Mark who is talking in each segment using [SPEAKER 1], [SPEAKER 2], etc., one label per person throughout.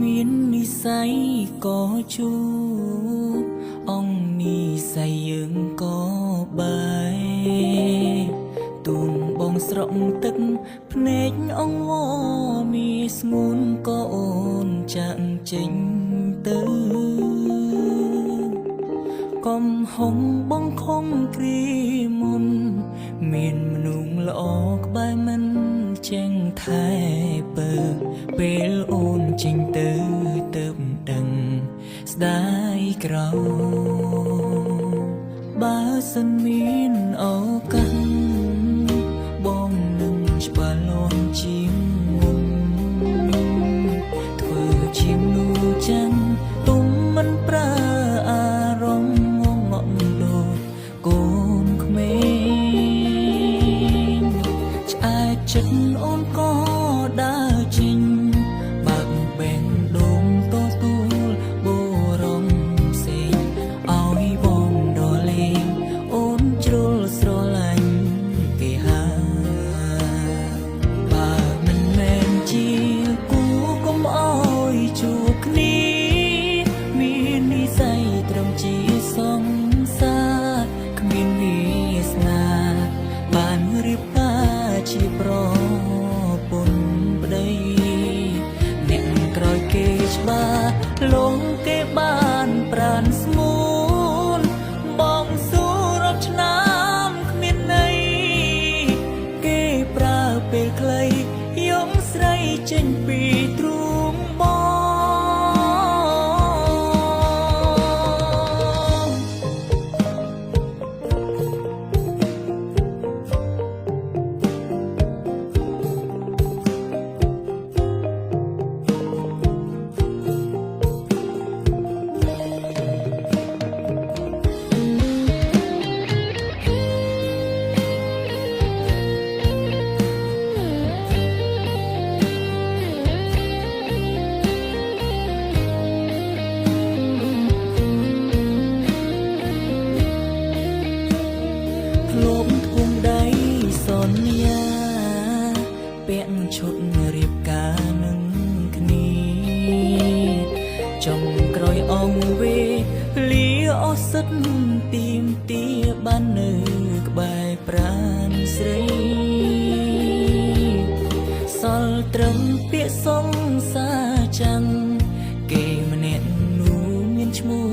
[SPEAKER 1] មាននិស័យក៏ជួអង្គនិស័យយើងក៏បែទូនបងស្រក់ទឹកភ្នែកអងវមីស្ងួនក៏អូនចាក់ចេញទៅ កំហុងបងខំគ្រាមុន មានមនុស្សល្អក្បែរមិនចេញថែពើពេលអូនចេញទៅទៅដឹងស្ដាយក្រោយបើសិនមានឱកាសបងនឹងច្បាស់លាស់ជាងមុន ធ្វើជាមនុស្សចឹងទុំមិនប្រើអារម្មណ៍ងងក់ដូចកូនក្មេងឆ្អែតចិត្តអូនក៏ដើរចេញបើកបេះដូងទទួលបរំផ្សេងឲ្យបងដលេងអូនជ្រុលស្រឡាញ់គេហើយ បើមិនមែនជាគូកុំអោយជួបគ្នា មាននិស័យត្រឹមជាសង្សារគ្មានវាសនា បានរៀបការជាប្រពន្ធប្តីអ្នកក្រោយគេច្បាស់លងគេបានប្រានស្ងួនបងសួររាប់ឆ្នាំគ្មានន័យ គេប្រើពេលខ្លីយកស្រីចេញពីទ្រូងបង ធ្លាប់ធំដៃសន្យាពាក់ឈុតរៀបការនឹងគ្នាចុងក្រោយអង្គវេលាអស់សិទ្ធទីមទាបាននៅក្បែរប្រានស្រី សល់ត្រឹមពាក្យសង្សារចាំងគេម្នាក់នោះមានឈ្មោះ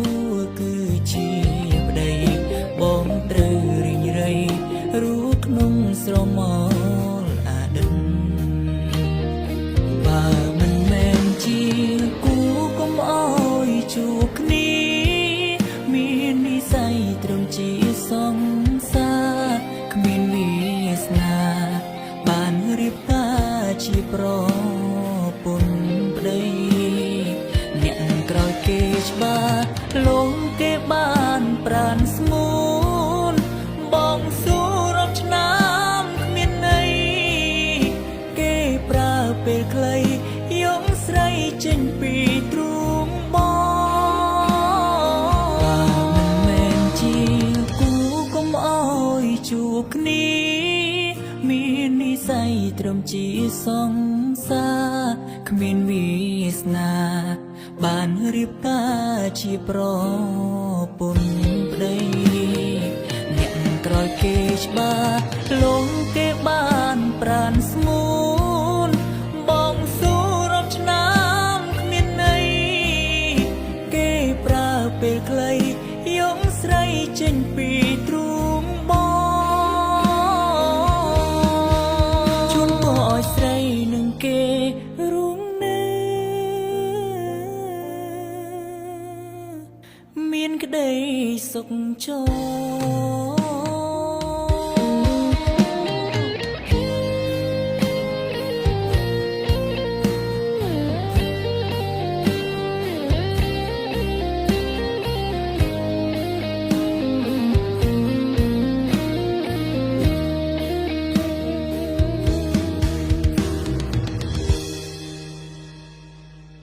[SPEAKER 1] គឺជាប្តីបងត្រូវរីងរៃរួក្នុងស្រមោលអតីតបើមិនមែនជាគូកុំអោយជួបគ្នា មាននិស័យត្រឹមជាសង្សារគ្មានវាសនា បានរៀបការជាប្រពន្ធប្តីអ្នកក្រោយគេច្បាស់លងគេបានប្រានស្ងួនបងសួររាប់ឆ្នាំគ្មានន័យគេប្រើពេលខ្លីយកស្រីចេញពីទ្រូងបងបើមិនមែនជាគូកុំអោយជួបគ្នា មាននិស័យត្រឹមជាសង្សារគ្មានវាសនា បានរៀបការជាប្រពន្ធប្តីអ្នកក្រោយគេច្បាស់លងគេបានប្រានស្ងួនបងសួររាប់ឆ្នាំគ្មានន័យគេប្រើពេលខ្លីយកស្រីចេញពីទ្រូងបងជូនពរឲ្យស្រីនឹងគេរួមនៅ មានក្តីសុខច